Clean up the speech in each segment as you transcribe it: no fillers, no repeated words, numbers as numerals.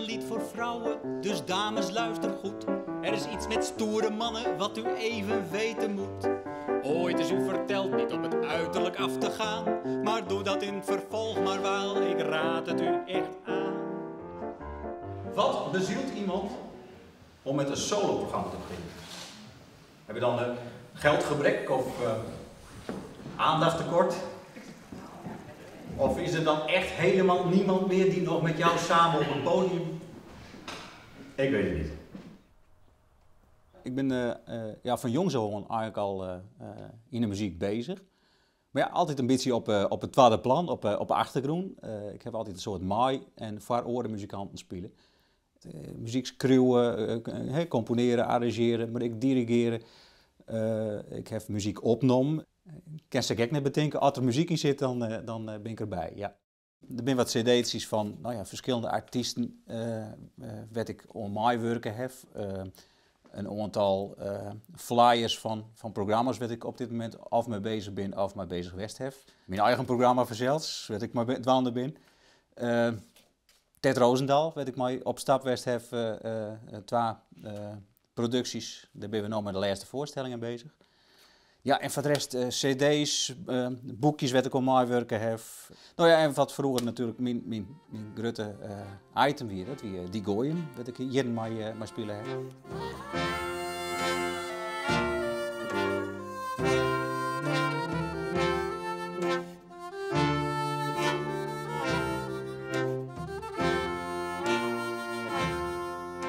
een lied voor vrouwen, dus dames luister goed. Er is iets met stoere mannen wat u even weten moet. Ooit is u verteld niet op het uiterlijk af te gaan, maar doe dat in het vervolg maar wel, ik raad het u echt aan. Wat bezielt iemand om met een soloprogramma te beginnen? Heb je dan een geldgebrek of aandachttekort? Of is er dan echt helemaal niemand meer die nog met jou samen op een podium? Ik weet het niet. Ik ben ja, van jongs af aan eigenlijk al in de muziek bezig. Maar ja, altijd een beetje op het tweede plan, op de achtergrond. Ik heb altijd een soort maai- en voororen spelen. Muziek schreeuwen, componeren, arrangeren, maar ik dirigeren. Ik heb muziek opgenomen. Ik kan ze gek net bedenken, als er muziek in zit, dan ben ik erbij. Ja. Er zijn wat cd's van, nou ja, verschillende artiesten wat ik om mij werken heb. Een aantal flyers van programma's waar ik op dit moment af mee bezig ben, af mee bezig geweest heb. Mijn eigen programma vanzelfs, waar ik maar dwaande ben. Tet Rozendal, waar ik mij op stap west heb, twee producties. Daar ben we nog met de laatste voorstellingen bezig. Ja, en voor de rest cd's, boekjes wat ik om mij werken heb. Nou ja, en wat vroeger natuurlijk mijn grote item weer, dat wie die gooien, wat ik hier in mijn spelen heb.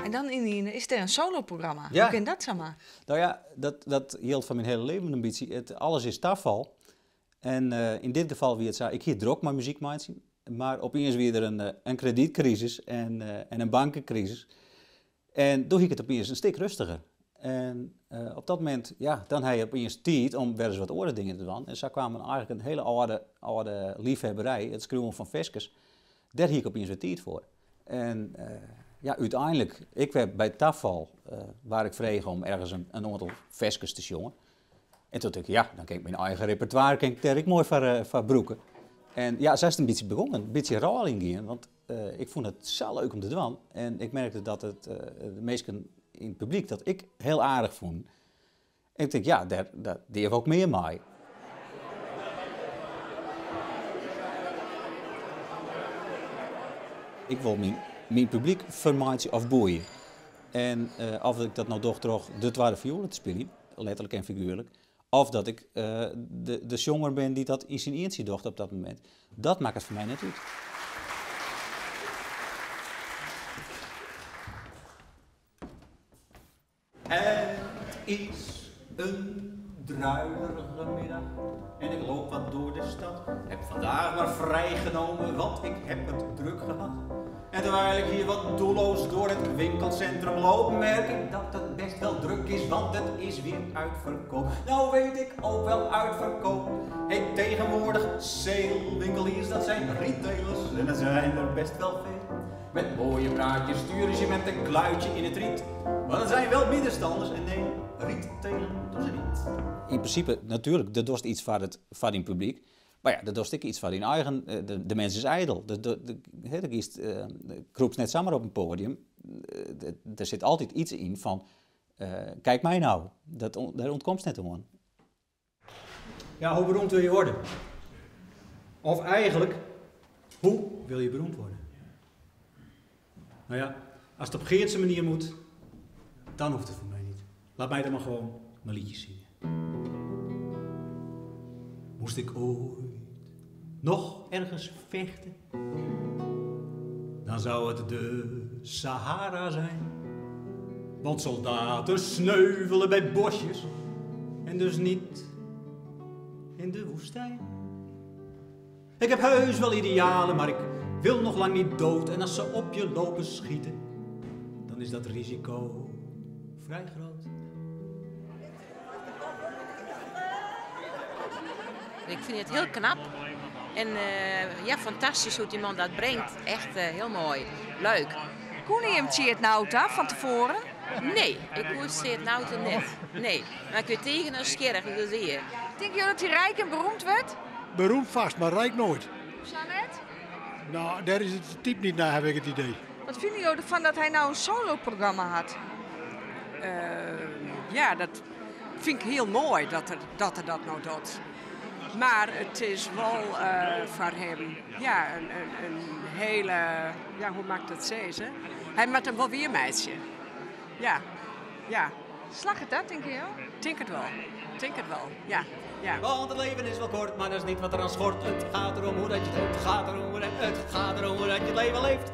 En dan in is er een soloprogramma. Ja. Hoe kan dat zomaar? Nou ja, dat hield van mijn hele leven een beetje. Alles is tafel. En in dit geval wie het zei, ik hier drok mijn muziek maken, maar opeens weer er een kredietcrisis en een bankencrisis. En toen ging het opeens een stuk rustiger. En op dat moment, ja, dan had je opeens tijd om weer eens wat andere dingen te doen. En zo kwamen eigenlijk een hele oude liefhebberij, het schreeuwen van veskes. Daar hield ik opeens weer tijd voor. En ja, uiteindelijk, ik werd bij tafel, waar ik vreeg om ergens een aantal veskes te jongen. En toen dacht ik, ja, dan kan ik mijn eigen repertoire, kan ik daar ik mooi voor broeken. En ja, zo is het een beetje begonnen, een beetje rolling in, want ik vond het zo leuk om te doen. En ik merkte dat de meesten in het publiek dat ik heel aardig vond. En ik dacht, ja, die heeft ook meer mij. Ik wil mijn publiek vermaatje of boeien. En of ik dat nou toch terug de tweede viool te spelen, letterlijk en figuurlijk, of dat ik de jonger ben die dat in zijn eentje docht op dat moment, dat maakt het voor mij net uit. Het is een druilerige middag en ik loop wat door de stad. Heb vandaag maar vrijgenomen, want ik heb het druk gehad. En terwijl ik hier wat doelloos door het winkelcentrum loop, merk ik dat het best wel druk is, want het is weer uitverkoop. Nou weet ik ook wel uitverkoop. Heet tegenwoordig sale. Winkeliers, dat zijn retailers en er zijn er best wel veel. Met mooie praatjes sturen ze met een kluitje in het riet. Maar dat zijn wel middenstanders en nee, retailen doen ze niet. In principe, natuurlijk, dat dorst iets van het publiek. Maar ja, dat dorst ik iets van in eigen. De mens is ijdel. De kiest, de kroept net samen op een podium. Er zit altijd iets in van, kijk mij nou. Daar ontkomt net om. Ja, hoe beroemd wil je worden? Of eigenlijk, hoe wil je beroemd worden? Nou ja, als het op Geertse manier moet, dan hoeft het voor mij niet. Laat mij dan maar gewoon mijn liedjes zingen. Moest ik ooit nog ergens vechten, dan zou het de Sahara zijn. Want soldaten sneuvelen bij bosjes en dus niet in de woestijn. Ik heb heus wel idealen, maar ik wil nog lang niet dood. En als ze op je lopen schieten, dan is dat risico vrij groot. Ik vind het heel knap en ja, fantastisch hoe die man dat brengt. Echt heel mooi. Leuk. Koen je hem het nou daar van tevoren? Nee, ik hoor het nou te net. Nee, maar ik weet tegen een scherp, dat zie je. Denk je dat hij rijk en beroemd werd? Beroemd vast, maar rijk nooit. Jeannette? Nou, daar is het type niet naar, heb ik het idee. Wat fine jo derfan dat hy no in soloprogramma hat? Ja, dat fyn ik hiel moai dat er dat no docht. Mar it is wol foar him, ja, in hiele, ja, hoe moat ik dat sizze? Hy moat him wol wiermeitsje. Ja, ja. Slagget dat, tinke jo? Tink it wol. Tink it wol, ja. Ja. Want het leven is wel kort, maar dat is niet wat er aan schort. Het gaat erom hoe dat je het leeft. Het gaat erom hoe dat, het gaat erom hoe dat je het leven leeft.